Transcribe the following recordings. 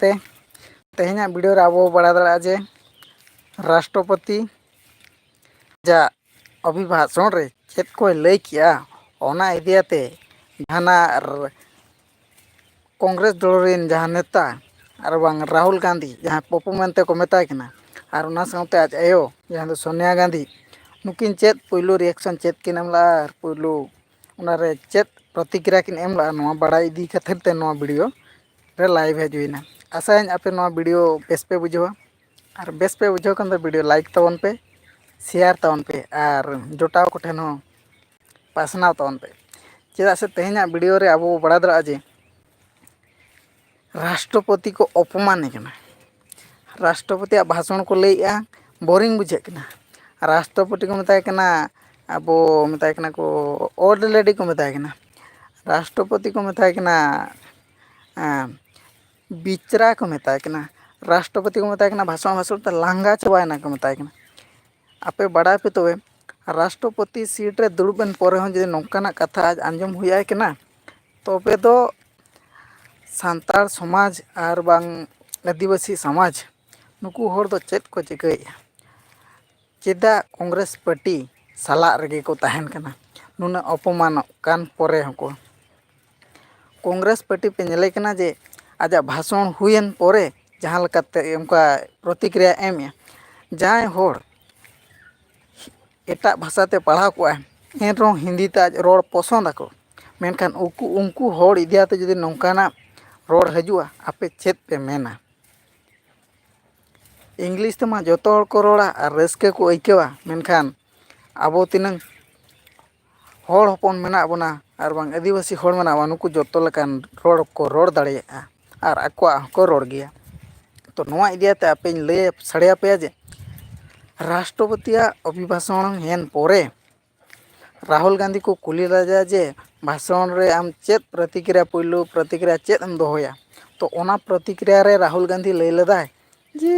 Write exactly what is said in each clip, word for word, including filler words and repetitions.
ᱛᱮ ᱛᱮᱦᱮᱧᱟᱜ ᱵᱷᱤᱰᱤᱭᱳ ᱨᱮ ᱟᱵᱚ ᱵᱟᱲᱟᱭ ᱫᱟᱲᱮᱭᱟᱜᱼᱟ ᱡᱮ ᱨᱟᱥᱴᱨᱚᱯᱚᱛᱤ ᱡᱟ ᱚᱵᱷᱤᱵᱷᱟᱥᱚᱱ ᱨᱮ ᱪᱮᱫ ᱠᱚᱭ ᱞᱟᱹᱭ ᱠᱮᱜᱼᱟ, ᱚᱱᱟ ᱤᱫᱤᱭᱟᱛᱮ ᱡᱟᱦᱟᱱᱟᱜ ᱠᱚᱝᱜᱨᱮᱥ ᱫᱚᱞ ᱨᱮᱱ ᱡᱟᱦᱟᱸ ᱱᱮᱛᱟ ᱟᱨ ᱵᱟᱝ ᱨᱟᱦᱩᱞ ᱜᱟᱱᱫᱷᱤ, ᱡᱟᱦᱟᱸᱭ ᱯᱚᱯᱩ ᱢᱮᱱᱛᱮ ᱠᱚ ᱢᱮᱛᱟᱭ ᱠᱟᱱᱟ, ᱟᱨ ᱚᱱᱟ ᱥᱟᱶᱛᱮ ᱟᱡ ᱟᱭᱳ, ᱡᱟᱦᱟᱸ ᱫᱚ ᱥᱳᱱᱤᱭᱟ ᱜᱟᱱᱫᱷᱤ, ᱱᱩᱠᱤᱱ ᱪᱮᱫ ᱯᱩᱭᱞᱩ ᱨᱤᱭᱮᱠᱥᱚᱱ ᱪᱮᱫ ᱠᱤᱱ ᱮᱢ ᱞᱮᱫᱼᱟ ᱟᱨ ᱯᱩᱭᱞᱩ ᱚᱱᱟᱨᱮ ᱪᱮᱫ ᱯᱨᱚᱛᱤᱠᱨᱤᱭᱟ ᱠᱤᱱ ᱮᱢ ᱞᱮᱫᱼᱟ, ᱱᱚᱣᱟ ᱵᱟᱲᱟᱭ ᱤᱫᱤ ᱠᱷᱟᱹᱛᱤᱨ ᱛᱮ ᱱᱚᱣᱟ ᱵᱷᱤᱰᱤᱭᱳ ᱨᱮ ᱞᱟᱭᱤᱵᱷ ᱦᱮᱡ ᱦᱩᱭᱱᱟ᱾ ᱟᱥᱟᱭᱟᱹᱧ ᱟᱯᱮ ᱱᱚᱣᱟ ᱵᱷᱤᱰᱤᱭᱳ ᱵᱮᱥ ᱯᱮ ᱵᱩᱡᱷᱟᱹᱣᱟ, ᱟᱨ ᱵᱮᱥ ᱯᱮ ᱵᱩᱡᱷᱟᱹᱣ ᱠᱷᱟᱱ ᱫᱚ ᱵᱷᱤᱰᱤᱭᱳ ᱞᱟᱭᱤᱠ ᱛᱟᱵᱚᱱ ᱯᱮ, ᱥᱮᱭᱟᱨ ᱛᱟᱵᱚᱱ ᱯᱮ, ᱟᱨ ᱡᱚᱴᱟᱣ ᱠᱚᱴᱷᱮᱱ ᱦᱚᱸ ᱯᱟᱥᱱᱟᱣ ᱛᱟᱵᱚᱱ ᱯᱮ᱾ ᱪᱮᱫᱟᱜ ᱥᱮ ᱛᱮᱦᱮᱧᱟᱜ ᱵᱷᱤᱰᱤᱭᱳ ᱨᱮ ᱟᱵᱚ ᱵᱚ ᱵᱟᱲᱟᱭ ᱫᱟᱲᱮᱭᱟᱜᱼᱟ ᱡᱮ ᱨᱟᱥᱴᱨᱚᱯᱚᱛᱤ ᱠᱚ ᱚᱯᱚᱢᱟᱱᱮ ᱠᱟᱱᱟ᱾ ᱨᱟᱥᱴᱨᱚᱯᱚᱛᱤᱭᱟᱜ ᱵᱷᱟᱥᱚᱱ ᱠᱚ ᱞᱟᱹᱭᱮᱜᱼᱟ, ᱵᱳᱨᱤᱝ ᱵᱩᱡᱷᱟᱹᱜ ᱠᱟᱱᱟ᱾ ᱨᱟᱥᱴᱨᱚᱯᱚᱛᱤ ᱠᱚ ᱢᱮᱛᱟᱭ ᱠᱟᱱᱟ, ᱟᱵᱚ ᱢᱮᱛᱟᱭ ᱠᱟᱱᱟ ᱠᱚ ᱳᱞᱰ ᱞᱮᱰᱤ ᱠᱚ ᱢᱮᱛᱟᱭ ᱠᱟᱱᱟ᱾ ᱨᱟᱥᱴᱨᱚᱯᱚᱛᱤ ᱠᱚ ᱢᱮᱛᱟᱭ ᱠᱟᱱᱟ, ᱮᱸ, ᱵᱤᱪᱨᱟ ᱠᱚ ᱢᱮᱛᱟᱭ ᱠᱟᱱᱟ᱾ ᱨᱟᱥᱴᱨᱚᱯᱚᱛᱤ ᱠᱚ ᱢᱮᱛᱟᱭ ᱠᱟᱱᱟ, ᱵᱷᱟᱥᱚᱱ ᱵᱷᱟᱥᱚᱱ ᱛᱮ ᱞᱟᱸᱜᱟ ᱪᱟᱵᱟᱭᱮᱱᱟ ᱠᱚ ᱢᱮᱛᱟᱭ ᱠᱟᱱᱟ᱾ ᱟᱯᱮ ᱵᱟᱲᱟᱭ ᱯᱮ ᱛᱚᱵᱮ, ᱨᱟᱥᱴᱨᱚᱯᱚᱛᱤ ᱥᱤᱴ ᱨᱮ ᱫᱩᱲᱩᱵ ᱮᱱ ᱯᱚᱨᱮ ᱦᱚᱸ ᱡᱩᱫᱤ ᱱᱚᱝᱠᱟᱱᱟᱜ ᱠᱟᱛᱷᱟ ᱟᱡ ᱟᱸᱡᱚᱢ ᱦᱩᱭ ᱟᱭ ᱠᱟᱱᱟ, ᱛᱚᱵᱮ ᱫᱚ ᱥᱟᱱᱛᱟᱲ ᱥᱚᱢᱟᱡᱽ ᱟᱨ ᱵᱟᱝ ᱟᱹᱫᱤᱵᱟᱹᱥᱤ ᱥᱚᱢᱟᱡᱽ, ᱱᱩᱠᱩ ᱦᱚᱲ ᱫᱚ ᱪᱮᱫ ᱠᱚ ᱪᱤᱠᱟᱹᱭᱮᱫᱼᱟ? ᱪᱮᱫᱟᱜ ᱠᱚᱝᱜᱨᱮᱥ ᱯᱟᱨᱴᱤ ᱥᱟᱞᱟᱜ ᱨᱮᱜᱮ ᱠᱚ ᱛᱟᱦᱮᱱ ᱠᱟᱱᱟ? ᱱᱩᱱᱟᱹᱜ ᱚᱯᱚᱢᱟᱱᱚᱜ ᱠᱟᱱ ᱯᱚᱨᱮ ᱦᱚᱸᱠᱚ, ᱠᱚᱝᱜᱨᱮᱥ ᱯᱟᱨᱴᱤ ᱯᱮ ᱧᱮᱞᱮ ᱠᱟᱱᱟ ᱡᱮ ᱟᱡᱟᱜ ᱵᱷᱟᱥᱚᱱ ᱦᱩᱭᱮᱱ ᱯᱚᱨᱮ ᱡᱟᱦᱟᱸ ᱞᱮᱠᱟᱛᱮ ᱚᱱᱠᱟ ᱯᱨᱚᱛᱤᱠᱨᱤᱭᱟ ᱮᱢᱮᱜᱼᱟ᱾ ᱡᱟᱦᱟᱸᱭ ᱦᱚᱲ ᱮᱴᱟᱜ ᱵᱷᱟᱥᱟᱛᱮ ᱯᱟᱲᱦᱟᱣ ᱠᱚᱜᱼᱟᱭ, ᱮᱱ ᱨᱮᱦᱚᱸ ᱦᱤᱱᱫᱤ ᱛᱮ ᱟᱡ ᱨᱚᱲ ᱯᱚᱥᱚᱸᱫ ᱟᱠᱚ, ᱢᱮᱱᱠᱷᱟᱱ ᱩᱱᱠᱩ, ᱩᱱᱠᱩ ᱦᱚᱲ ᱤᱫᱤ ᱠᱟᱛᱮ ᱡᱩᱫᱤ ᱱᱚᱝᱠᱟᱱᱟᱜ ᱨᱚᱲ ᱦᱤᱡᱩᱜᱼᱟ, ᱟᱯᱮ ᱪᱮᱫ ᱯᱮ ᱢᱮᱱᱟ? ᱤᱝᱞᱤᱥ ᱛᱮᱢᱟ ᱡᱚᱛᱚ ᱦᱚᱲ ᱠᱚ ᱨᱚᱲᱟ ᱟᱨ ᱨᱟᱹᱥᱠᱟᱹ ᱠᱚ ᱟᱹᱭᱠᱟᱹᱣᱟ, ᱢᱮᱱᱠᱷᱟᱱ ᱟᱵᱚ ᱛᱤᱱᱟᱹᱝ ᱦᱚᱲ ᱦᱚᱯᱚᱱ ᱢᱮᱱᱟᱜ ᱵᱚᱱᱟ ᱟᱨ ᱵᱟᱝ ᱟᱹᱫᱤᱵᱟᱹᱥᱤ ᱦᱚᱲ ᱢᱮᱱᱟᱜ ᱵᱚᱱᱟ, ᱱᱩᱠᱩ ᱡᱚᱛᱚ ᱞᱮᱠᱟᱱ ᱨᱚᱲ ᱠᱚ ᱨᱚᱲ ᱫᱟᱲᱮᱭᱟᱜᱼᱟ ᱟᱨ ᱟᱠᱚᱣᱟᱜ ᱦᱚᱸᱠᱚ ᱨᱚᱲ ᱜᱮᱭᱟ᱾ ᱛᱚ, ᱱᱚᱣᱟ ᱤᱫᱤ ᱠᱟᱛᱮ ᱟᱯᱮᱧ ᱞᱟᱹᱭ ᱥᱟᱰᱮ ᱟᱯᱮᱭᱟ ᱡᱮ ᱨᱟᱥᱴᱨᱚᱯᱚᱛᱤᱭᱟᱜ ᱚᱵᱷᱤᱵᱷᱟᱥᱚᱱ ᱦᱮᱱ ᱯᱚᱨᱮ ᱨᱟᱦᱩᱞ ᱜᱟᱱᱫᱷᱤ ᱠᱚ ᱠᱩᱞᱤ ᱞᱮᱫᱮᱭᱟ ᱡᱮ ᱵᱷᱟᱥᱚᱱ ᱨᱮ ᱟᱢ ᱪᱮᱫ ᱯᱨᱚᱛᱤᱠᱨᱤᱭᱟ, ᱯᱩᱭᱞᱩ ᱯᱨᱚᱛᱤᱠᱨᱤᱭᱟ ᱪᱮᱫ ᱮᱢ ᱫᱚᱦᱚᱭᱟ? ᱛᱚ, ᱚᱱᱟ ᱯᱨᱚᱛᱤᱠᱨᱤᱭᱟ ᱨᱮ ᱨᱟᱦᱩᱞ ᱜᱟᱱᱫᱷᱤ ᱞᱟᱹᱭ ᱞᱮᱫᱟᱭ ᱡᱮ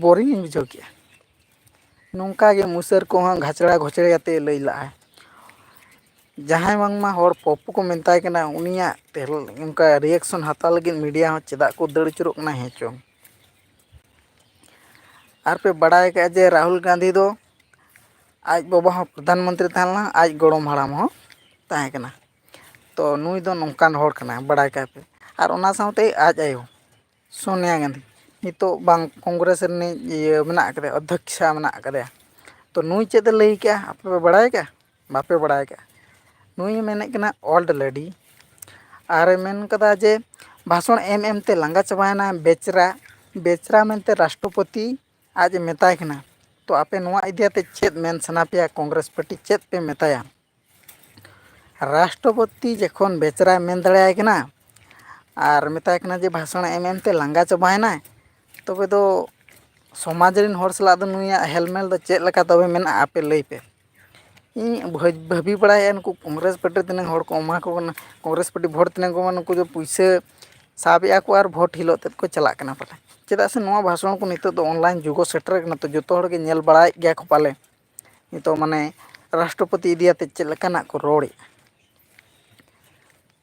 ᱵᱳᱨᱤᱝ ᱤᱧ ᱵᱩᱡᱷᱟᱹᱣ ᱠᱮᱜᱼᱟ᱾ ᱱᱚᱝᱠᱟ ᱜᱮ ᱢᱩᱥᱟᱹᱨ ᱠᱚᱦᱚᱸ ᱜᱷᱟᱪᱲᱟ ᱜᱷᱚᱪᱲᱮ ᱠᱟᱛᱮ ᱞᱟᱹᱭ ᱞᱟᱜᱼᱟᱭ᱾ ᱡᱟᱦᱟᱸᱭ ᱵᱟᱝᱢᱟ ᱦᱚᱲ ᱯᱚᱯᱩ ᱠᱚ ᱢᱮᱛᱟᱭ ᱠᱟᱱᱟ, ᱩᱱᱤᱭᱟᱜ ᱛᱮᱞ-, ᱚᱱᱠᱟ reaction ᱦᱟᱛᱟᱣ ᱞᱟᱹᱜᱤᱫ media ᱦᱚᱸ ᱪᱮᱫᱟᱜ ᱠᱚ ᱫᱟᱹᱲ ᱟᱹᱪᱩᱨᱚᱜ ᱠᱟᱱᱟ, ᱦᱮᱸ ᱪᱚᱝ? ᱟᱨ ᱯᱮ ᱵᱟᱲᱟᱭ ᱠᱟᱜᱼᱟ ᱡᱮ ᱨᱟᱦᱩᱞ ᱜᱟᱱᱫᱷᱤ ᱫᱚ ᱟᱡ ᱵᱟᱵᱟ ᱦᱚᱸ ᱯᱨᱚᱫᱷᱟᱱ ᱢᱚᱱᱛᱨᱤ ᱛᱟᱦᱮᱸ ᱞᱮᱱᱟ, ᱟᱡ ᱜᱚᱲᱚᱢ ᱦᱟᱲᱟᱢ ᱦᱚᱸ ᱛᱟᱦᱮᱸ ᱠᱟᱱᱟ᱾ ᱛᱚ ᱱᱩᱭ ᱫᱚ ᱱᱚᱝᱠᱟᱱ ᱦᱚᱲ ᱠᱟᱱᱟᱭ, ᱵᱟᱲᱟᱭ ᱠᱟᱜ ᱯᱮ᱾ ᱟᱨ ᱚᱱᱟ ᱥᱟᱶᱛᱮ ᱟᱡ ᱟᱭᱳ ᱥᱳᱱᱤᱭᱟ ᱜᱟᱱᱫᱷᱤ ᱱᱤᱛᱚᱜ ᱵᱟᱝ ᱠᱚᱝᱜᱨᱮᱥ ᱨᱤᱱᱤᱡ ᱤᱭᱟᱹ ᱢᱮᱱᱟᱜ ᱟᱠᱟᱫᱮᱭᱟ, ᱚᱫᱽᱫᱷᱚᱠᱥᱟ ᱢᱮᱱᱟᱜ ᱟᱠᱟᱫᱮᱭᱟ᱾ ᱛᱚ ᱱᱩᱭ ᱪᱮᱫ ᱮ ᱞᱟᱹᱭ ᱠᱮᱜᱼᱟ, ᱟᱯᱮ ᱯᱮ ᱵᱟᱲᱟᱭ ᱠᱟᱜᱼᱟ? ᱵᱟᱯᱮ ᱵᱟᱲᱟᱭ ᱠᱟᱜᱼᱟ᱾ ᱱᱩᱭ ᱢᱮᱱᱮᱫ ᱠᱟᱱᱟ old lady, ᱟᱨᱮ ᱢᱮᱱ ᱠᱟᱫᱟ ᱡᱮ ᱵᱷᱟᱥᱚᱱ ᱮᱢ ᱮᱢ ᱛᱮ ᱞᱟᱸᱜᱟ ᱪᱟᱵᱟᱭᱮᱱᱟ ᱵᱮᱪᱨᱟ, ᱵᱮᱪᱨᱟ ᱢᱮᱱᱛᱮ ᱨᱟᱥᱴᱨᱚᱯᱚᱛᱤ ᱟᱡ ᱮ ᱢᱮᱛᱟᱭ ᱠᱟᱱᱟ᱾ ᱛᱚ ᱟᱯᱮ ᱱᱚᱣᱟ ᱤᱫᱤ ᱟᱛᱮ ᱪᱮᱫ ᱢᱮᱱ ᱥᱟᱱᱟ ᱯᱮᱭᱟ? ᱠᱚᱝᱜᱨᱮᱥ ᱯᱟᱨᱴᱤ ᱪᱮᱫ ᱯᱮ ᱢᱮᱛᱟᱭᱟ? ᱨᱟᱥᱴᱨᱚᱯᱚᱛᱤ ᱡᱚᱠᱷᱚᱱ ᱵᱮᱪᱨᱟᱭ ᱢᱮᱱ ᱫᱟᱲᱮᱭᱟᱭ ᱠᱟᱱᱟ ᱟᱨ ᱢᱮᱛᱟᱭ ᱠᱟᱱᱟ ᱡᱮ ᱵᱷᱟᱥᱚᱱ ᱮᱢ ᱮᱢ ᱛᱮ ᱞᱟᱸᱜᱟ ᱪᱟᱵᱟᱭᱮᱱᱟᱭ, ᱛᱚᱵᱮ ᱫᱚ ᱥᱚᱢᱟᱡᱽ ᱨᱮᱱ ᱦᱚᱲ ᱥᱟᱞᱟᱜ ᱫᱚ ᱱᱩᱭᱟᱜ ᱦᱮᱞᱢᱮᱞ ᱫᱚ ᱪᱮᱫ ᱞᱮᱠᱟ ᱛᱚᱵᱮ ᱢᱮᱱᱟᱜᱼᱟ? ᱟᱯᱮ ᱞᱟᱹᱭ ᱯᱮ᱾ ᱤᱧ ᱵᱷᱟᱹ-, ᱵᱷᱟᱹᱵᱤ ᱵᱟᱲᱟᱭᱮᱫᱼᱟ, ᱱᱩᱠᱩ ᱠᱚᱝᱜᱨᱮᱥ ᱯᱟᱨᱴᱤ ᱛᱤᱱᱟᱹᱜ ᱦᱚᱲ ᱠᱚ ᱮᱢᱟ ᱠᱚ ᱠᱟᱱᱟ, ᱠᱚᱝᱜᱨᱮᱥ ᱯᱟᱨᱴᱤ ᱵᱷᱳᱴ ᱛᱤᱱᱟᱹᱜ ᱠᱚ ᱮᱢᱟ, ᱱᱩᱠᱩ ᱫᱚ ᱯᱩᱭᱥᱟᱹ ᱥᱟᱵᱮᱜᱼᱟ ᱠᱚ ᱟᱨ ᱵᱷᱳᱴ ᱦᱤᱞᱳᱜ ᱛᱮᱫ ᱠᱚ ᱪᱟᱞᱟᱜ ᱠᱟᱱᱟ ᱯᱟᱞᱮ᱾ ᱪᱮᱫᱟᱜ ᱥᱮ ᱱᱚᱣᱟ ᱵᱷᱟᱥᱚᱱ ᱠᱚ ᱱᱤᱛᱚᱜ ᱫᱚ online ᱡᱩᱜᱽ ᱦᱚᱸ ᱥᱮᱴᱮᱨ ᱠᱟᱱᱟ, ᱛᱚ ᱡᱚᱛᱚ ᱦᱚᱲ ᱜᱮ ᱧᱮᱞ ᱵᱟᱲᱟᱭᱮᱫ ᱜᱮᱭᱟ ᱠᱚ ᱯᱟᱞᱮ᱾ ᱱᱤᱛᱚᱜ ᱢᱟᱱᱮ ᱨᱟᱥᱴᱨᱚᱯᱚᱛᱤ ᱤᱫᱤ ᱟᱛᱮ ᱪᱮᱫ ᱞᱮᱠᱟᱱᱟᱜ ᱠᱚ ᱨᱚᱲᱮᱫᱼᱟ᱾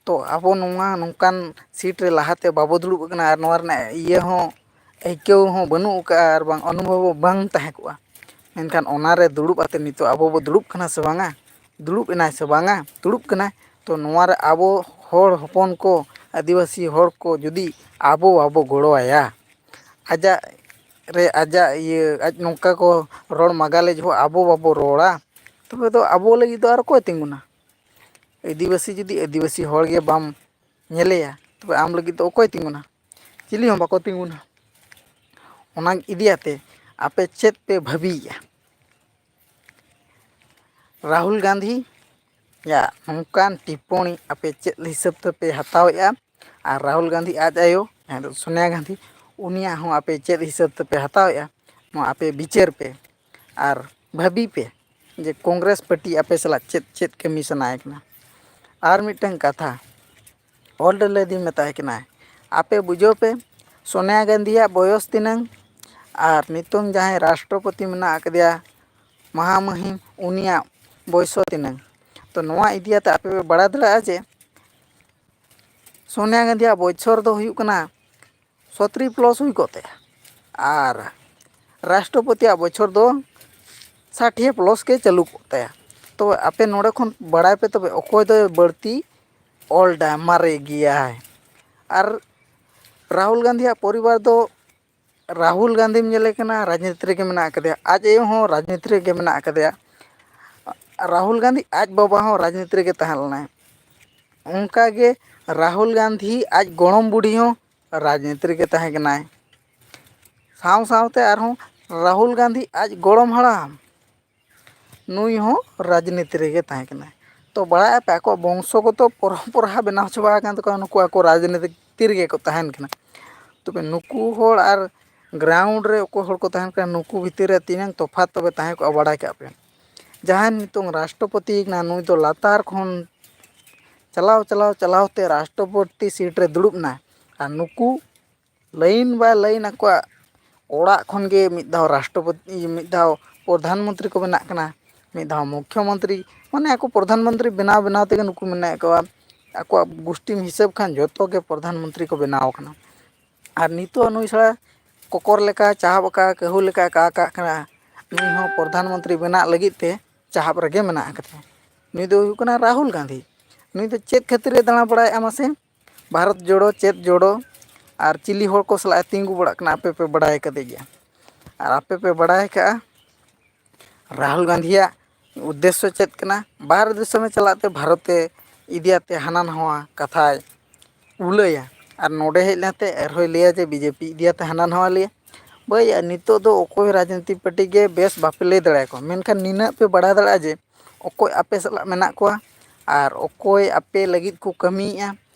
ᱛᱚ ᱟᱵᱚ ᱱᱚᱣᱟ ᱱᱚᱝᱠᱟᱱ seat ᱨᱮ ᱞᱟᱦᱟᱛᱮ ᱵᱟᱵᱚ ᱫᱩᱲᱩᱵ ᱟᱠᱟᱱᱟ ᱟᱨ ᱱᱚᱣᱟ ᱨᱮᱱᱟᱜ ᱤᱭᱟᱹ ᱦᱚᱸ, ᱟᱹᱭᱠᱟᱹᱣ ᱦᱚᱸ ᱵᱟᱹᱱᱩᱜ ᱟᱠᱟᱫᱼᱟ ᱟᱨ ᱵᱟᱝ ᱚᱱᱩᱵᱷᱚᱵ ᱦᱚᱸ ᱵᱟᱝ ᱛᱟᱦᱮᱸ ᱠᱚᱜᱼᱟ᱾ ᱢᱮᱱᱠᱷᱟᱱ ᱚᱱᱟᱨᱮ ᱫᱩᱲᱩᱵ ᱟᱛᱮ ᱱᱤᱛᱚᱜ ᱟᱵᱚ ᱵᱚ ᱫᱩᱲᱩᱵ ᱠᱟᱱᱟ ᱥᱮ ᱵᱟᱝᱟ? ᱫᱩᱲᱩᱵ ᱮᱱᱟᱭ ᱥᱮ ᱵᱟᱝᱟ? ᱫᱩᱲᱩᱵ ᱠᱟᱱᱟᱭ᱾ ᱛᱚ ᱱᱚᱣᱟ ᱨᱮ ᱟᱵᱚ ᱦᱚᱲ ᱦᱚᱯᱚᱱ ᱠᱚ, ᱟᱹᱫᱤᱵᱟᱹᱥᱤ ᱦᱚᱲ ᱠᱚ ᱡᱩᱫᱤ ᱟᱵᱚ ᱵᱟᱵᱚ ᱜᱚᱲᱚ ᱟᱭᱟ, ᱟᱡᱟᱜ ᱨᱮ ᱟᱡᱟᱜ ᱤᱭᱟᱹ, ᱟᱡ ᱱᱚᱝᱠᱟ ᱠᱚ ᱨᱚᱲ ᱢᱟᱜᱟᱞᱮ ᱡᱚᱦᱚᱜ ᱟᱵᱚ ᱵᱟᱵᱚ ᱨᱚᱲᱟ, ᱛᱚᱵᱮ ᱫᱚ ᱟᱵᱚ ᱞᱟᱹᱜᱤᱫ ᱫᱚ ᱟᱨ ᱚᱠᱚᱭ ᱛᱤᱸᱜᱩᱱᱟ? ᱟᱹᱫᱤᱵᱟᱹᱥᱤ ᱡᱩᱫᱤ ᱟᱹᱫᱤᱵᱟᱹᱥᱤ ᱦᱚᱲ ᱜᱮ ᱵᱟᱢ ᱧᱮᱞᱮᱭᱟ, ᱛᱚᱵᱮ ᱟᱢ ᱞᱟᱹᱜᱤᱫ ᱫᱚ ᱚᱠᱚᱭ ᱛᱤᱸᱜᱩᱱᱟ? ᱪᱤᱞᱤ ᱦᱚᱸ ᱵᱟᱠᱚ ᱛᱤᱸᱜᱩᱱᱟ᱾ ᱚᱱᱟ ᱤᱫᱤᱭᱟᱛᱮ ᱟᱯᱮ ᱪᱮᱫ ᱯᱮ ᱵᱷᱟᱹᱵᱤᱭᱮᱫᱼᱟ? ᱨᱟᱦᱩᱞ ᱜᱟᱱᱫᱷᱤ ᱭᱟᱜ ᱱᱚᱝᱠᱟᱱ ᱴᱤᱯᱯᱚᱬᱤ ᱟᱯᱮ ᱪᱮᱫ ᱦᱤᱥᱟᱹᱵ ᱛᱮᱯᱮ ᱦᱟᱛᱟᱣᱮᱫᱼᱟ? ᱟᱨ ᱨᱟᱦᱩᱞ ᱜᱟᱱᱫᱷᱤ ᱟᱡ ᱟᱭᱳ, ᱡᱟᱦᱟᱸ ᱫᱚ ᱥᱳᱱᱤᱭᱟ ᱜᱟᱱᱫᱷᱤ, ᱩᱱᱤᱭᱟᱜ ᱦᱚᱸ ᱟᱯᱮ ᱪᱮᱫ ᱦᱤᱥᱟᱹᱵ ᱛᱮᱯᱮ ᱦᱟᱛᱟᱣᱮᱫᱼᱟ? ᱱᱚᱣᱟ ᱟᱯᱮ ᱵᱤᱪᱟᱹᱨ ᱯᱮ ᱟᱨ ᱵᱷᱟᱹᱵᱤ ᱯᱮ ᱡᱮ ᱠᱚᱝᱜᱨᱮᱥ ᱯᱟᱨᱴᱤ ᱟᱯᱮ ᱥᱟᱞᱟᱜ ᱪᱮᱫ ᱪᱮᱫ ᱠᱟᱹᱢᱤ ᱥᱟᱱᱟᱭᱮ ᱠᱟᱱᱟ᱾ ᱟᱨ ᱢᱤᱫᱴᱟᱝ ᱠᱟᱛᱷᱟ, old lady ᱢᱮᱛᱟᱭ ᱠᱟᱱᱟᱭ, ᱟᱯᱮ ᱵᱩᱡᱷᱟᱹᱣ ᱯᱮ, ᱥᱳᱱᱤᱭᱟ ᱜᱟᱱᱫᱷᱤᱭᱟᱜ ᱵᱚᱭᱚᱥ ᱛᱤᱱᱟᱹᱝ ᱟᱨ ᱱᱤᱛᱚᱝ ᱡᱟᱦᱟᱸᱭ ᱨᱟᱥᱴᱨᱚᱯᱚᱛᱤ ᱢᱮᱱᱟᱜ ᱟᱠᱟᱫᱮᱭᱟ ᱢᱟᱦᱟᱢᱟᱹᱦᱤᱢ, ᱩᱱᱤᱭᱟᱜ ᱵᱚᱭᱚᱥ ᱛᱤᱱᱟᱹᱝ? ᱛᱚ ᱱᱚᱣᱟ ᱤᱫᱤ ᱠᱟᱛᱮ ᱟᱯᱮ ᱯᱮ ᱵᱟᱲᱟᱭ ᱫᱟᱲᱮᱭᱟᱜᱼᱟ ᱡᱮ ᱥᱳᱱᱤᱭᱟ ᱜᱟᱱᱫᱷᱤᱭᱟᱜ ᱵᱚᱪᱷᱚᱨ ᱫᱚ ᱦᱩᱭᱩᱜ ᱠᱟᱱᱟ ᱥᱚᱛᱨᱤ ᱯᱞᱟᱥ ᱦᱩᱭ ᱠᱚᱜ ᱛᱟᱭᱟ, ᱟᱨ ᱨᱟᱥᱴᱨᱚᱯᱚᱛᱤᱭᱟᱜ ᱵᱚᱪᱷᱚᱨ ᱫᱚ ᱥᱟᱴᱷᱤᱭᱟ ᱯᱞᱟᱥ ᱜᱮ ᱪᱟᱹᱞᱩ ᱠᱚᱜ ᱛᱟᱭᱟ᱾ ᱛᱚ ᱟᱯᱮ ᱱᱚᱰᱮ ᱠᱷᱚᱱ ᱵᱟᱲᱟᱭ ᱯᱮ ᱛᱚᱵᱮ ᱚᱠᱚᱭ ᱫᱚ ᱵᱟᱹᱲᱛᱤ ᱚᱞᱰᱟ ᱢᱟᱨᱮ ᱜᱮᱭᱟᱭ᱾ ᱟᱨ ᱨᱟᱦᱩᱞ ᱜᱟᱱᱫᱷᱤᱭᱟᱜ ᱯᱚᱨᱤᱵᱟᱨ ᱫᱚ, ᱨᱟᱦᱩᱞ ᱜᱟᱱᱫᱷᱤᱢ ᱧᱮᱞᱮ ᱠᱟᱱᱟ, ᱨᱟᱡᱽᱱᱤᱛᱤ ᱨᱮᱜᱮ ᱢᱮᱱᱟᱜ ᱟᱠᱟᱫᱮᱭᱟ, ᱟᱡ ᱟᱭᱳ ᱦᱚᱸ ᱨᱟᱡᱽᱱᱤᱛᱤ ᱨᱮᱜᱮ ᱢᱮᱱᱟᱜ ᱟᱠᱟᱫᱮᱭᱟ᱾ ᱨᱟᱦᱩᱞ ᱜᱟᱱᱫᱷᱤ ᱟᱡ ᱵᱟᱵᱟ ᱦᱚᱸ ᱨᱟᱡᱽᱱᱤᱛᱤ ᱨᱮᱜᱮ ᱛᱟᱦᱮᱸ ᱞᱮᱱᱟᱭ᱾ ᱚᱱᱠᱟᱜᱮ ᱨᱟᱦᱩᱞ ᱜᱟᱱᱫᱷᱤ ᱟᱡ ᱜᱚᱲᱚᱢ ᱵᱩᱰᱷᱤ ᱦᱚᱸ ᱨᱟᱡᱽᱱᱤᱛᱤ ᱨᱮᱜᱮ ᱛᱟᱦᱮᱸ ᱠᱟᱱᱟᱭ᱾ ᱥᱟᱶ ᱥᱟᱶᱛᱮ ᱟᱨᱦᱚᱸ ᱨᱟᱦᱩᱞ ᱜᱟᱱᱫᱷᱤ ᱟᱡ ᱜᱚᱲᱚᱢ ᱦᱟᱲᱟᱢ, ᱱᱩᱭ ᱦᱚᱸ ᱨᱟᱡᱽᱱᱤᱛᱤ ᱨᱮᱜᱮ ᱛᱟᱦᱮᱸ ᱠᱟᱱᱟᱭ᱾ ᱛᱚ ᱵᱟᱲᱟᱭ ᱟᱯᱮ, ᱟᱠᱚᱣᱟᱜ ᱵᱚᱝᱥᱚᱜᱚᱛᱚ ᱯᱚᱨᱚᱢᱯᱚᱨᱟ ᱵᱮᱱᱟᱣ ᱪᱟᱵᱟ ᱟᱠᱟᱱ ᱛᱟᱠᱚᱣᱟ, ᱱᱩᱠᱩ ᱟᱠᱚ ᱨᱟᱡᱽᱱᱤᱛᱤ ᱨᱮᱜᱮ ᱠᱚ ᱛᱟᱦᱮᱱ ᱠᱟᱱᱟ᱾ ᱛᱚᱵᱮ ᱱᱩᱠᱩ ᱦᱚᱲ ᱟᱨ ᱜᱨᱟᱣᱩᱱᱰ ᱨᱮ ᱚᱠᱚᱭ ᱦᱚᱲ ᱠᱚ ᱛᱟᱦᱮᱱ ᱠᱟᱱᱟ, ᱱᱩᱠᱩ ᱵᱷᱤᱛᱤᱨ ᱨᱮ ᱛᱤᱱᱟᱹᱝ ᱛᱚᱯᱷᱟᱛ ᱛᱚᱵᱮ ᱛᱟᱦᱮᱸ ᱠᱚᱜᱼᱟ, ᱵᱟᱲᱟᱭ ᱠᱟᱜ ᱯᱮ᱾ ᱡᱟᱦᱟᱸᱭ ᱱᱤᱛᱚᱝ ᱨᱟᱥᱴᱨᱚᱯᱚᱛᱤ ᱠᱟᱱᱟ, ᱱᱩᱭ ᱫᱚ ᱞᱟᱛᱟᱨ ᱠᱷᱚᱱ ᱪᱟᱞᱟᱣ ᱪᱟᱞᱟᱣ ᱪᱟᱞᱟᱣ ᱛᱮ ᱨᱟᱥᱴᱨᱚᱯᱚᱛᱤ ᱥᱤᱴ ᱨᱮ ᱫᱩᱲᱩᱵ ᱮᱱᱟᱭ, ᱟᱨ ᱱᱩᱠᱩ ᱞᱟᱭᱤᱱ ᱵᱟᱭ ᱞᱟᱭᱤᱱ ᱟᱠᱚᱣᱟᱜ ᱚᱲᱟᱜ ᱠᱷᱚᱱ ᱜᱮ ᱢᱤᱫ ᱫᱷᱟᱣ ᱨᱟᱥᱴᱨᱚᱯᱚᱛᱤ, ᱢᱤᱫ ᱫᱷᱟᱣ ᱯᱨᱚᱫᱷᱟᱱ ᱢᱚᱱᱛᱨᱤ ᱠᱚ ᱵᱮᱱᱟᱜ ᱠᱟᱱᱟ, ᱢᱤᱫ ᱫᱷᱟᱣ ᱢᱩᱠᱷᱭᱚ ᱢᱚᱱᱛᱨᱤ, ᱢᱟᱱᱮ ᱟᱠᱚ ᱯᱨᱚᱫᱷᱟᱱ ᱢᱚᱱᱛᱨᱤ ᱵᱮᱱᱟᱣ ᱵᱮᱱᱟᱣ ᱛᱮᱜᱮ ᱱᱩᱠᱩ ᱢᱮᱱᱟᱜ ᱠᱚᱣᱟ᱾ ᱟᱠᱚᱣᱟᱜ ᱜᱩᱥᱴᱤᱢ ᱦᱤᱥᱟᱹᱵ ᱠᱷᱟᱱ ᱡᱚᱛᱚ ᱜᱮ ᱯᱨᱚᱫᱷᱟᱱ ᱢᱚᱱᱛᱨᱤ ᱠᱚ ᱵᱮᱱᱟᱣ ᱠᱟᱱᱟ᱾ ᱟᱨ ᱱᱤᱛᱚᱜ ᱱᱩᱭ ᱥᱟᱞᱟ ᱠᱚᱠᱚᱨ ᱞᱮᱠᱟ ᱪᱟᱦᱟᱵ ᱟᱠᱟᱫ, ᱠᱟᱹᱦᱩ ᱞᱮᱠᱟ ᱠᱟ ᱠᱟᱜ ᱠᱟᱱᱟ, ᱱᱩᱭ ᱦᱚᱸ ᱯᱨᱚᱫᱷᱟᱱ ᱢᱚᱱᱛᱨᱤ ᱵᱮᱱᱟᱜ ᱞᱟᱹᱜᱤᱫ ᱛᱮ ᱪᱟᱦᱟᱵ ᱨᱮᱜᱮ ᱢᱮᱱᱟᱜ ᱟᱠᱟᱫᱮᱭᱟ᱾ ᱱᱩᱭ ᱫᱚ ᱦᱩᱭᱩᱜ ᱠᱟᱱᱟ ᱨᱟᱦᱩᱞ ᱜᱟᱱᱫᱷᱤ᱾ ᱱᱩᱭ ᱫᱚ ᱪᱮᱫ ᱠᱷᱟᱹᱛᱤᱨ ᱮ ᱫᱟᱬᱟ ᱵᱟᱲᱟᱭᱮᱫᱼᱟ ᱢᱟᱥᱮ? ᱵᱷᱟᱨᱚᱛ ᱡᱳᱲᱳ, ᱪᱮᱫ ᱡᱳᱲᱳ, ᱟᱨ ᱪᱤᱞᱤ ᱦᱚᱲ ᱠᱚ ᱥᱟᱞᱟᱜ ᱮ ᱛᱤᱸᱜᱩ ᱵᱟᱲᱟᱜ ᱠᱟᱱᱟ, ᱟᱯᱮ ᱯᱮ ᱵᱟᱲᱟᱭ ᱠᱟᱫᱮ ᱜᱮᱭᱟ᱾ ᱟᱨ ᱟᱯᱮ ᱯᱮ ᱵᱟᱲᱟᱭ ᱠᱟᱜᱼᱟ ᱨᱟᱦᱩᱞ ᱜᱟᱱᱫᱷᱤᱭᱟᱜ ᱩᱫᱽᱫᱮᱥᱥᱚ ᱪᱮᱫ ᱠᱟᱱᱟ? ᱵᱟᱦᱨᱮ ᱫᱤᱥᱚᱢᱮ ᱪᱟᱞᱟᱜ ᱛᱮ ᱵᱷᱟᱨᱚᱛᱮ ᱤᱫᱤᱭᱟᱛᱮ ᱦᱟᱱᱟ ᱱᱟᱣᱟ ᱠᱟᱛᱷᱟᱭ ᱩᱞᱟᱹᱭᱟ, ᱟᱨ ᱱᱚᱰᱮ ᱦᱮᱡ ᱞᱮᱱᱛᱮ ᱟᱨᱦᱚᱸᱭ ᱞᱟᱹᱭᱟ ᱡᱮ ᱵᱤᱡᱮᱯᱤ ᱤᱫᱤᱭᱟᱛᱮ ᱦᱟᱱᱟ ᱱᱟᱣᱟ ᱞᱟᱹᱭᱟ᱾ ᱵᱷᱟᱹᱭ, ᱱᱤᱛᱚᱜ ᱫᱚ ᱚᱠᱚᱭ ᱨᱟᱡᱽᱱᱤᱛᱤ ᱯᱟᱨᱴᱤ ᱜᱮ ᱵᱮᱥ ᱵᱟᱯᱮ ᱞᱟᱹᱭ ᱫᱟᱲᱮᱭᱟᱠᱚᱣᱟ, ᱢᱮᱱᱠᱷᱟᱱ ᱱᱤᱱᱟᱹᱜ ᱯᱮ ᱵᱟᱲᱟᱭ ᱫᱟᱲᱮᱭᱟᱜᱼᱟ ᱡᱮ ᱚᱠᱚᱭ ᱟᱯᱮ ᱥᱟᱞᱟᱜ ᱢᱮᱱᱟᱜ ᱠᱚᱣᱟ ᱟᱨ ᱚᱠᱚᱭ ᱟᱯᱮ ᱞᱟᱹᱜᱤᱫ ᱠᱚ ᱠᱟᱹᱢᱤᱭᱮᱫᱼᱟ,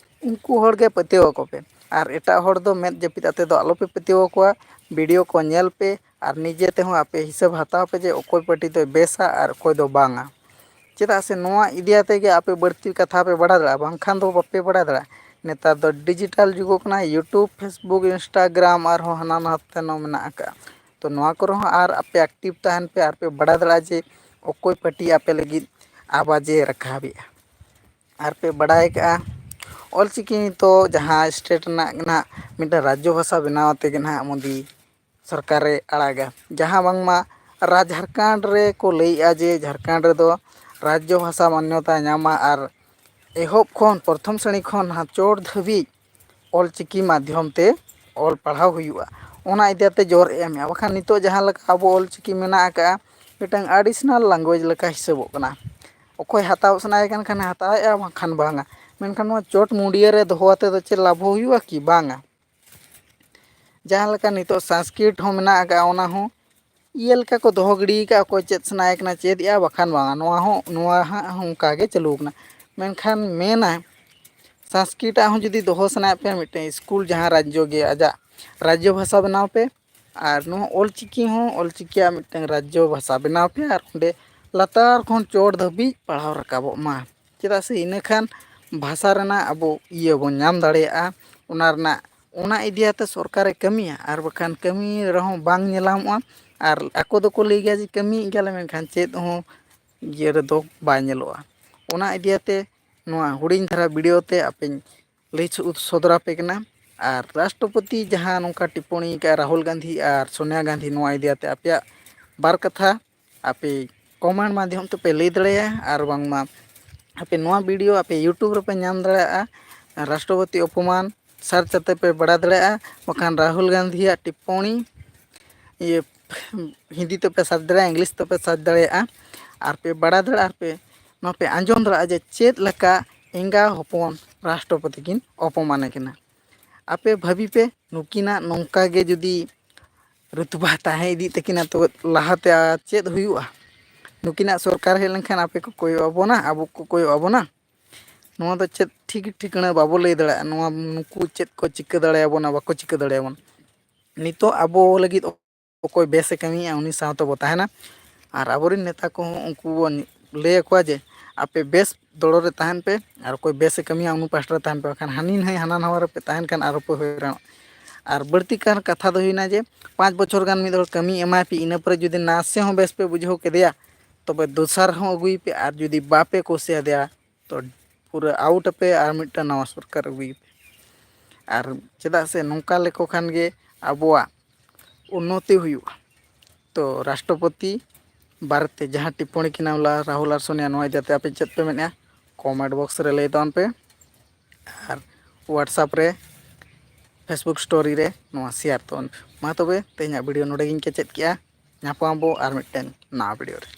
ᱩᱱᱠᱩ ᱦᱚᱲ ᱜᱮ ᱯᱟᱹᱛᱭᱟᱹᱣ ᱟᱠᱚ ᱯᱮ᱾ ᱟᱨ ᱮᱴᱟᱜ ᱦᱚᱲ ᱫᱚ ᱢᱮᱫ ᱡᱟᱹᱯᱤᱫ ᱟᱛᱮ ᱫᱚ ᱟᱞᱚ ᱯᱮ ᱯᱟᱹᱛᱭᱟᱹᱣ ᱟᱠᱚᱣᱟ᱾ ᱵᱷᱤᱰᱤᱭᱳ ᱠᱚ ᱧᱮᱞ ᱯᱮ ᱟᱨ ᱱᱤᱡᱮ ᱛᱮᱦᱚᱸ ᱟᱯᱮ ᱦᱤᱥᱟᱹᱵ ᱦᱟᱛᱟᱣ ᱯᱮ ᱡᱮ ᱚᱠᱚᱭ ᱯᱟᱹᱴᱤ ᱫᱚᱭ ᱵᱮᱥᱟ ᱟᱨ ᱚᱠᱚᱭ ᱫᱚ ᱵᱟᱝᱟ᱾ ᱪᱮᱫᱟᱜ ᱥᱮ ᱱᱚᱣᱟ ᱤᱫᱤ ᱟᱛᱮ ᱜᱮ ᱟᱯᱮ ᱵᱟᱹᱲᱛᱤ ᱠᱟᱛᱷᱟ ᱯᱮ ᱵᱟᱲᱟᱭ ᱫᱟᱲᱮᱭᱟᱜᱼᱟ, ᱵᱟᱝᱠᱷᱟᱱ ᱫᱚ ᱵᱟᱯᱮ ᱵᱟᱲᱟᱭ ᱫᱟᱲᱮᱭᱟᱜᱼᱟ᱾ ᱱᱮᱛᱟᱨ ᱫᱚ ᱰᱤᱡᱤᱴᱟᱞ ᱡᱩᱜᱽ ᱠᱟᱱᱟ, YouTube, Facebook, Instagram ᱟᱨᱦᱚᱸ ᱦᱟᱱᱟ ᱱᱟᱛᱮ ᱱᱚ ᱢᱮᱱᱟᱜ ᱟᱠᱟᱫᱼᱟ᱾ ᱛᱚ ᱱᱚᱣᱟ ᱠᱚᱨᱮ ᱦᱚᱸ ᱟᱨ ᱟᱯᱮ ᱮᱠᱴᱤᱵᱷ ᱛᱟᱦᱮᱱ ᱯᱮ ᱟᱨ ᱯᱮ ᱵᱟᱲᱟᱭ ᱫᱟᱲᱮᱭᱟᱜᱼᱟ ᱡᱮ ᱚᱠᱚᱭ ᱯᱟᱹᱴᱤ ᱟᱯᱮ ᱞᱟᱹᱜᱤᱫ ᱟᱵᱟᱡᱮ ᱨᱟᱠᱟᱵᱮᱜᱼᱟ᱾ ᱟᱨ ᱯᱮ ᱵᱟᱰᱟᱭ ᱠᱟᱜᱼᱟ, ᱚᱞᱪᱤᱠᱤ ᱱᱤᱛᱚᱜ ᱡᱟᱦᱟᱸ ᱥᱴᱮᱴ ᱨᱮᱱᱟᱜ ᱜᱮ ᱱᱟᱦᱟᱜ ᱢᱤᱫᱴᱟᱝ ᱨᱟᱡᱽᱡᱚ ᱵᱷᱟᱥᱟ ᱵᱮᱱᱟᱣ ᱟᱛᱮ ᱜᱮ ᱱᱟᱦᱟᱜ ᱢᱳᱫᱤ ᱥᱚᱨᱠᱟᱨᱮ ᱟᱲᱟᱜᱟ, ᱡᱟᱦᱟᱸ ᱵᱟᱝᱢᱟ ᱨᱟᱡᱽ ᱡᱷᱟᱲᱠᱷᱚᱸᱰ ᱨᱮᱠᱚ ᱞᱟᱹᱭᱮᱜᱼᱟ ᱡᱮ ᱡᱷᱟᱲᱠᱷᱚᱸᱰ ᱨᱮᱫᱚ ᱨᱟᱡᱽᱡᱚ ᱵᱷᱟᱥᱟ ᱢᱟᱱᱭᱚᱛᱟ ᱧᱟᱢᱟ ᱟᱨ ᱮᱦᱚᱵ ᱠᱷᱚᱱ ᱯᱨᱚᱛᱷᱚᱢ ᱥᱨᱮᱬᱤ ᱠᱷᱚᱱ ᱱᱟᱦᱟᱜ ᱪᱚᱴ ᱫᱷᱟᱹᱵᱤᱡ ᱚᱞᱪᱤᱠᱤ ᱢᱟᱫᱽᱫᱷᱚᱢ ᱛᱮ ᱚᱞ ᱯᱟᱲᱦᱟᱣ ᱦᱩᱭᱩᱜᱼᱟ᱾ ᱚᱱᱟ ᱤᱫᱤ ᱠᱟᱛᱮ ᱡᱳᱨ ᱮ ᱮᱢᱮᱜᱼᱟ᱾ ᱵᱟᱠᱷᱟᱱ ᱱᱤᱛᱚᱜ ᱡᱟᱦᱟᱸ ᱞᱮᱠᱟ ᱟᱵᱚ ᱚᱞᱪᱤᱠᱤ ᱢᱮᱱᱟᱜ ᱟᱠᱟᱫᱼᱟ, ᱢᱤᱫᱴᱟᱝ ᱟᱰᱤᱥᱚᱱᱟᱞ ᱞᱮᱝᱜᱩᱭᱮᱡᱽ ᱞᱮᱠᱟ ᱦᱤᱥᱟᱹᱵᱚᱜ ᱠᱟᱱᱟ᱾ ᱚᱠᱚᱭ ᱦᱟᱛᱟᱣ ᱥᱟᱱᱟᱭᱮ ᱠᱟᱱ ᱠᱷᱟᱱ ᱦᱟᱛᱟᱣᱮᱫᱼᱟ, ᱵᱟᱝᱠᱷᱟᱱ ᱵᱟᱝᱟ᱾ ᱢᱮᱱᱠᱷᱟᱱ ᱱᱚᱣᱟ ᱪᱚᱴ ᱢᱩᱰᱤᱭᱟᱹ ᱨᱮ ᱫᱚᱦᱚ ᱠᱟᱛᱮ ᱫᱚ ᱪᱮᱫ ᱞᱟᱵᱷ ᱦᱩᱭᱩᱜᱼᱟ ᱠᱤ? ᱵᱟᱝᱟ᱾ ᱡᱟᱦᱟᱸ ᱞᱮᱠᱟ ᱱᱤᱛᱚᱜ ᱥᱚᱝᱥᱠᱨᱤᱛ ᱦᱚᱸ ᱢᱮᱱᱟᱜ ᱟᱠᱟᱫᱼᱟ, ᱚᱱᱟ ᱦᱚᱸ ᱤᱭᱟᱹ ᱞᱮᱠᱟ ᱠᱚ ᱫᱚᱦᱚ ᱜᱤᱰᱤ ᱟᱠᱟᱫᱼᱟ, ᱚᱠᱚᱭ ᱪᱮᱫ ᱥᱟᱱᱟᱭᱮ ᱠᱟᱱᱟ ᱪᱮᱫ ᱮᱜᱼᱟ, ᱵᱟᱠᱷᱟᱱ ᱵᱟᱝᱟ᱾ ᱱᱚᱣᱟ ᱦᱚᱸ, ᱱᱚᱣᱟ ᱦᱟᱸᱜ ᱦᱚᱸ ᱚᱱᱠᱟ ᱜᱮ ᱪᱟᱹᱞᱩ ᱟᱠᱟᱱᱟ᱾ ᱢᱮᱱᱠᱷᱟᱱ ᱢᱮᱱᱟ ᱥᱚᱝᱥᱠᱨᱤᱛ ᱟᱜ ᱦᱚᱸ ᱡᱩᱫᱤ ᱫᱚᱦᱚ ᱥᱟᱱᱟᱭᱮᱫ ᱯᱮᱭᱟ, ᱢᱤᱫᱴᱮᱱ ᱥᱠᱩᱞ ᱡᱟᱦᱟᱸ ᱨᱟᱡᱽᱡᱚ ᱜᱮ ᱟᱡᱟᱜ ᱨᱟᱡᱽᱡᱚ ᱵᱷᱟᱥᱟ ᱵᱮᱱᱟᱣ ᱯᱮ, ᱟᱨ ᱱᱚᱣᱟ ᱚᱞᱪᱤᱠᱤ ᱦᱚᱸ ᱚᱞᱪᱤᱠᱤᱭᱟᱜ ᱢᱤᱫᱴᱟᱝ ᱨᱟᱡᱽᱡᱚ ᱵᱷᱟᱥᱟ ᱵᱮᱱᱟᱣ ᱯᱮ, ᱟᱨ ᱚᱸᱰᱮ ᱞᱟᱛᱟᱨ ᱠᱷᱚᱱ ᱪᱚᱴ ᱫᱷᱟᱹᱵᱤᱡ ᱯᱟᱲᱦᱟᱣ ᱨᱟᱠᱟᱵᱚᱜ ᱢᱟ᱾ ᱪᱮᱫᱟᱜ ᱥᱮ ᱤᱱᱟᱹ ᱠᱷᱟᱱ ᱵᱷᱟᱥᱟ ᱨᱮᱱᱟᱜ ᱟᱵᱚ ᱤᱭᱟᱹ ᱵᱚᱱ ᱧᱟᱢ ᱫᱟᱲᱮᱭᱟᱜᱼᱟ, ᱚᱱᱟ ᱨᱮᱱᱟᱜ, ᱚᱱᱟ ᱤᱫᱤᱭᱟᱛᱮ ᱥᱚᱨᱠᱟᱨᱮ ᱠᱟᱹᱢᱤᱭᱟ, ᱟᱨ ᱵᱟᱠᱷᱟᱱ ᱠᱟᱹᱢᱤ ᱨᱮᱦᱚᱸ ᱵᱟᱝ ᱧᱮᱞᱟᱢᱚᱜᱼᱟ᱾ ᱟᱨ ᱟᱠᱚ ᱫᱚᱠᱚ ᱞᱟᱹᱭ ᱜᱮᱭᱟ ᱡᱮ ᱠᱟᱹᱢᱤᱭᱮᱫ ᱜᱮᱭᱟᱞᱮ, ᱢᱮᱱᱠᱷᱟᱱ ᱪᱮᱫ ᱦᱚᱸ ᱤᱭᱟᱹ ᱨᱮᱫᱚ ᱵᱟᱭ ᱧᱮᱞᱚᱜᱼᱟ᱾ ᱚᱱᱟ ᱤᱫᱤᱭᱟᱛᱮ ᱱᱚᱣᱟ ᱦᱩᱰᱤᱧ ᱫᱷᱟᱨᱟ ᱵᱷᱤᱰᱤᱭᱳ ᱛᱮ ᱟᱯᱮᱧ ᱞᱟᱹᱭ ᱥᱚ-, ᱥᱚᱫᱚᱨ ᱟᱯᱮ ᱠᱟᱱᱟ᱾ ᱟᱨ ᱨᱟᱥᱴᱨᱚᱯᱚᱛᱤ ᱡᱟᱦᱟᱸ ᱱᱚᱝᱠᱟ ᱴᱤᱯᱯᱚᱬᱤ ᱠᱟᱜᱼᱟ ᱨᱟᱦᱩᱞ ᱜᱟᱱᱫᱷᱤ ᱟᱨ ᱥᱳᱱᱤᱭᱟ ᱜᱟᱱᱫᱷᱤ, ᱱᱚᱣᱟ ᱤᱫᱤ ᱠᱟᱛᱮ ᱟᱯᱮᱭᱟᱜ ᱵᱟᱨ ᱠᱟᱛᱷᱟ ᱟᱯᱮ ᱠᱚᱢᱮᱱᱴ ᱢᱟᱫᱽᱫᱷᱚᱢ ᱛᱮᱯᱮ ᱞᱟᱹᱭ ᱫᱟᱲᱮᱭᱟᱜᱼᱟ, ᱟᱨ ᱵᱟᱝᱢᱟ ᱟᱯᱮ ᱱᱚᱣᱟ ᱵᱷᱤᱰᱤᱭᱳ ᱟᱯᱮ YouTube ᱨᱮᱯᱮ ᱧᱟᱢ ᱫᱟᱲᱮᱭᱟᱜᱼᱟ᱾ ᱨᱟᱥᱴᱨᱚᱯᱚᱛᱤ ᱚᱯᱚᱢᱟᱱ ᱥᱟᱨᱪ ᱠᱟᱛᱮ ᱯᱮ ᱵᱟᱲᱟᱭ ᱫᱟᱲᱮᱭᱟᱜᱼᱟ, ᱵᱟᱠᱷᱟᱱ ᱨᱟᱦᱩᱞ ᱜᱟᱱᱫᱷᱤᱭᱟᱜ ᱴᱤᱯᱯᱚᱬᱤ ᱤᱭᱟᱹ ᱦᱤᱱᱫᱤ ᱛᱮᱯᱮ ᱥᱟᱨᱪ ᱫᱟᱲᱮᱭᱟᱜᱼᱟ, ᱤᱝᱞᱤᱥ ᱛᱮᱯᱮ ᱥᱟᱨᱪ ᱫᱟᱲᱮᱭᱟᱜᱼᱟ, ᱟᱨ ᱯᱮ ᱵᱟᱲᱟᱭ ᱫᱟᱲᱮᱭᱟᱜᱼᱟ, ᱟᱨ ᱯᱮ ᱱᱚᱣᱟ ᱯᱮ ᱟᱸᱡᱚᱢ ᱫᱟᱲᱮᱭᱟᱜᱼᱟ ᱡᱮ ᱪᱮᱫ ᱞᱮᱠᱟ ᱮᱸᱜᱟ ᱦᱚᱯᱚᱱ ᱨᱟᱥᱴᱨᱚᱯᱚᱛᱤ ᱠᱤᱱ ᱚᱯᱚᱢᱟᱱᱮ ᱠᱟᱱᱟ᱾ ᱟᱯᱮ ᱵᱷᱟᱹᱵᱤ ᱯᱮ, ᱱᱩᱠᱤᱱᱟᱜ ᱱᱚᱝᱠᱟ ᱜᱮ ᱡᱩᱫᱤ ᱨᱩᱛᱵᱟ ᱛᱟᱦᱮᱸ ᱤᱫᱤᱜ ᱛᱟᱹᱠᱤᱱᱟ, ᱛᱚ ᱞᱟᱦᱟᱛᱮ ᱟᱨ ᱪᱮᱫ ᱦᱩᱭᱩᱜᱼᱟ? ᱱᱩᱠᱤᱱᱟᱜ ᱥᱚᱨᱠᱟᱨ ᱦᱮᱡ ᱞᱮᱱᱠᱷᱟᱱ ᱟᱯᱮ ᱠᱚ ᱠᱚᱭᱚᱜ ᱟᱵᱚᱱᱟ, ᱟᱵᱚ ᱠᱚ ᱠᱚᱭᱚᱜ ᱟᱵᱚᱱᱟ᱾ ᱱᱚᱣᱟ ᱫᱚ ᱪᱮᱫ ᱴᱷᱤᱠ ᱴᱷᱤᱠᱟᱹᱱᱟ ᱵᱟᱵᱚ ᱞᱟᱹᱭ ᱫᱟᱲᱮᱭᱟᱜᱼᱟ, ᱱᱚᱣᱟ ᱱᱩᱠᱩ ᱪᱮᱫ ᱠᱚ ᱪᱤᱠᱟᱹ ᱫᱟᱲᱮᱭᱟᱵᱚᱱᱟ, ᱵᱟᱠᱚ ᱪᱤᱠᱟᱹ ᱫᱟᱲᱮᱭᱟᱵᱚᱱᱟ᱾ ᱱᱤᱛᱚᱜ ᱟᱵᱚ ᱞᱟᱹᱜᱤᱫ ᱚᱠᱚᱭ ᱵᱮᱥᱮ ᱠᱟᱹᱢᱤᱭᱟ, ᱩᱱᱤ ᱥᱟᱶ ᱛᱮᱵᱚ ᱛᱟᱦᱮᱱᱟ᱾ ᱟᱨ ᱟᱵᱚᱨᱮᱱ ᱱᱮᱛᱟ ᱠᱚᱦᱚᱸ ᱩᱱᱠᱩ ᱵᱚᱱ ᱞᱟᱹᱭ ᱟᱠᱚᱣᱟ ᱡᱮ ᱟᱯᱮ ᱵᱮᱥ ᱫᱚᱲᱚ ᱨᱮ ᱛᱟᱦᱮᱱ ᱯᱮ, ᱟᱨ ᱚᱠᱚᱭ ᱵᱮᱥᱮ ᱠᱟᱹᱢᱤᱭᱟ, ᱩᱱᱤ ᱯᱟᱥᱴᱟ ᱨᱮ ᱛᱟᱦᱮᱱ ᱯᱮ, ᱵᱟᱠᱷᱟᱱ ᱦᱟᱹᱱᱤ ᱱᱟᱹᱭ ᱦᱟᱱᱟ ᱱᱟᱣᱟ ᱨᱮᱯᱮ ᱛᱟᱦᱮᱱ ᱠᱷᱟᱱ ᱟᱨᱚ ᱯᱮ ᱦᱚᱭᱨᱟᱱᱚᱜᱼᱟ᱾ ᱟᱨ ᱵᱟᱹᱲᱛᱤ ᱠᱟᱱ ᱠᱟᱛᱷᱟ ᱫᱚ ᱦᱩᱭᱱᱟ ᱡᱮ ᱯᱟᱸᱪ ᱵᱚᱪᱷᱚᱨ ᱜᱟᱱ ᱢᱤᱫ ᱦᱚᱲ ᱠᱟᱹᱢᱤ ᱮᱢᱟᱭ ᱯᱮ, ᱤᱱᱟᱹ ᱯᱚᱨᱮ ᱡᱩᱫᱤ ᱱᱟᱥᱮ ᱦᱚᱸ ᱵᱮᱥ ᱯᱮ ᱵᱩᱡᱷᱟᱹᱣ ᱠᱮᱫᱮᱭᱟ, ᱛᱚᱵᱮ ᱫᱚᱥᱟᱨ ᱦᱚᱸ ᱟᱹᱜᱩᱭ ᱯᱮ, ᱟᱨ ᱡᱩᱫᱤ ᱵᱟᱯᱮ ᱠᱩᱥᱤᱭᱟᱫᱮᱭᱟ ᱛᱚ ᱯᱩᱨᱟᱹ ᱟᱣᱩᱴ ᱟᱯᱮ, ᱟᱨ ᱢᱤᱫᱴᱟᱝ ᱱᱟᱣᱟ ᱥᱚᱨᱠᱟᱨ ᱟᱹᱜᱩᱭ ᱯᱮ᱾ ᱟᱨ ᱪᱮᱫᱟᱜ ᱥᱮ ᱱᱚᱝᱠᱟ ᱞᱮᱠᱚ ᱠᱷᱟᱱ ᱜᱮ ᱟᱵᱚᱣᱟᱜ ᱩᱱᱱᱚᱛᱤ ᱦᱩᱭᱩᱜᱼᱟ᱾ ᱛᱚ ᱨᱟᱥᱴᱨᱚᱯᱚᱛᱤ ᱵᱟᱨᱮᱛᱮ ᱡᱟᱦᱟᱸ ᱴᱤᱯᱯᱚᱬᱤ ᱠᱤᱱ ᱚᱞᱟ ᱨᱟᱦᱩᱞ ᱟᱨ ᱥᱳᱱᱤᱭᱟ, ᱱᱚᱣᱟ ᱤᱫᱤ ᱠᱟᱛᱮ ᱟᱯᱮ ᱪᱮᱫ ᱯᱮ ᱢᱮᱱᱮᱫᱼᱟ? ᱠᱚᱢᱮᱱᱴ ᱵᱚᱠᱥ ᱨᱮ ᱞᱟᱹᱭ ᱛᱟᱵᱚᱱ ᱯᱮ᱾ ᱟᱨ ᱦᱳᱣᱟᱴᱥᱮᱯ ᱨᱮ, ᱯᱷᱮᱥᱵᱩᱠ ᱥᱴᱳᱨᱤ ᱨᱮ ᱱᱚᱣᱟ ᱥᱮᱭᱟᱨ ᱛᱟᱵᱚᱱ ᱯᱮ᱾ ᱢᱟ ᱛᱚᱵᱮ ᱛᱮᱦᱮᱧᱟᱜ ᱵᱷᱤᱰᱤᱭᱳ ᱱᱚᱰᱮ ᱜᱤᱧ ᱠᱮᱪᱮᱫ ᱠᱮᱜᱼᱟ᱾ ᱧᱟᱯᱟᱢ ᱟᱵᱚ ᱟᱨ ᱢᱤᱫᱴᱮᱱ ᱱᱟᱣᱟ ᱵᱷᱤᱰᱤᱭᱳ ᱨᱮ᱾